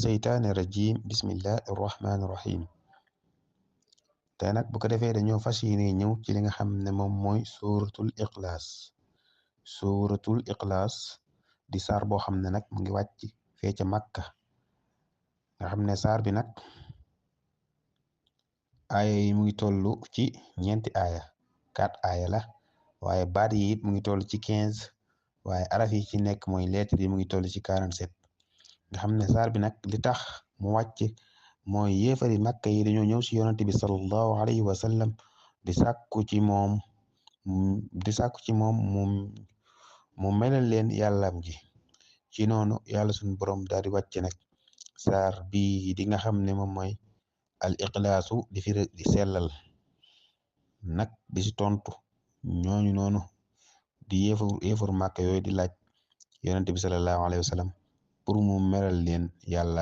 seytaani rajim bismillahi irrahmani irrahim te nag bu ko defee dañoo fas yéene ñëw ci li nga xam ne moom mooy suratul iqlaas di saar boo xam ne nag mu ngi wàcc fee ca Makka nga xam ne saar bi nag aaya yi mu ngi toll ci ñeenti aaya 4 aaya la waaye baat yi it mu ngi toll ci 15 waaye araf yi ci nekk mooy lettre yi mu ngi toll ci 47 nga xam ne saar bi nag li tax mu wàcc mooy yéefari Makka yi dañoo ñëw ci yonante bi sallallahu alayhi wa sallam di sàkku ci moom mu melal leen yàllam ji ci noonu yàlla suñu borom daal di wàcc nag saar bi di nga xam ne moom mooy al iqlaasu di firi di sellal nag di ci tontu ñooñu noonu di yéefar Makka yooyu di laaj yonante bi sallallahu alayhi wa sallam pour mu melal leen yàlla